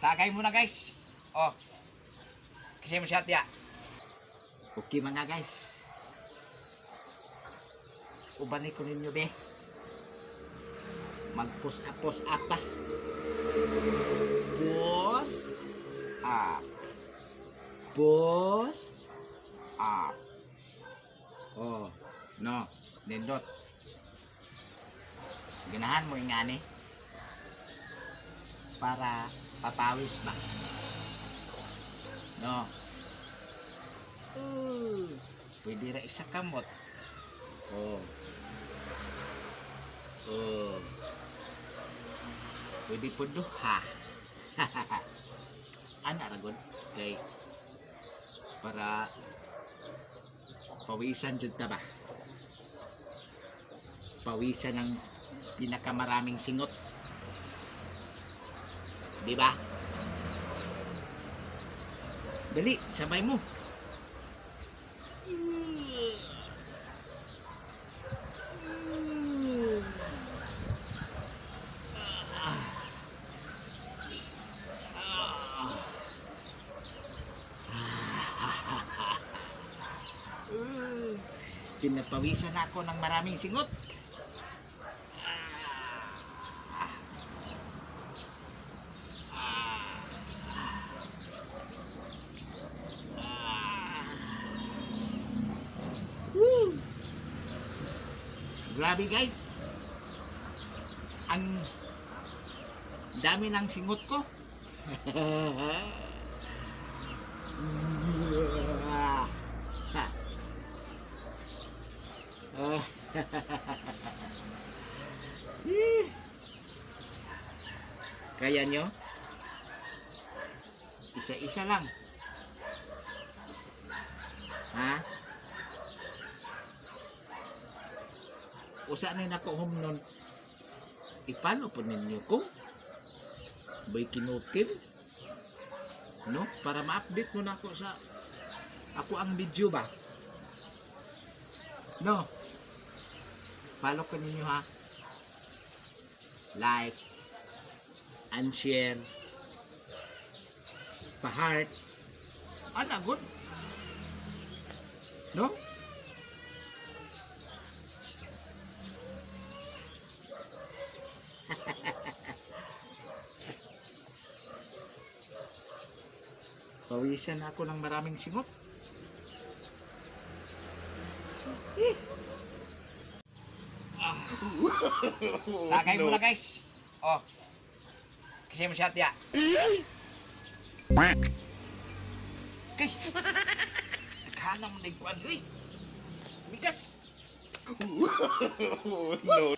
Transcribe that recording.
Tagay muna, guys. Oh. Kasi mo siya tiya. Okay, mga guys. Uban ko ninyo be. Mag push up, push up ta. Push up. Push up. Oh, no. Nindot. Ganahan mo ingani para papawis ba? No. Pwede ra isa kamot. Oh. Oh. Pwede po duha. Ana ra gud kay para pawisan jud ta ba? Pawisan ng pinakamaraming singot. Di ba? Dali, sabay mo. Pinapawisan ako ng maraming singot. Woo! Grabe, guys. Ang dami ng singot ko. Ha. Ah. Eh. Kaya nyo? Isa-isa lang. Ha? Usa na nako humnon. I-follow po ninyo ko. Bay kinutil. No? Para ma-update mo na ako sa ako ang video ba? No? Follow ko ninyo ha. Like and share. Pa-heart. Ana good. No? Pawisan ako ng maraming singot. Eh. Ah. Tagay mo na, guys. Oh. Kasi mo siya tiya. Kay. Naghanang mo na yung Andre. Migas. No.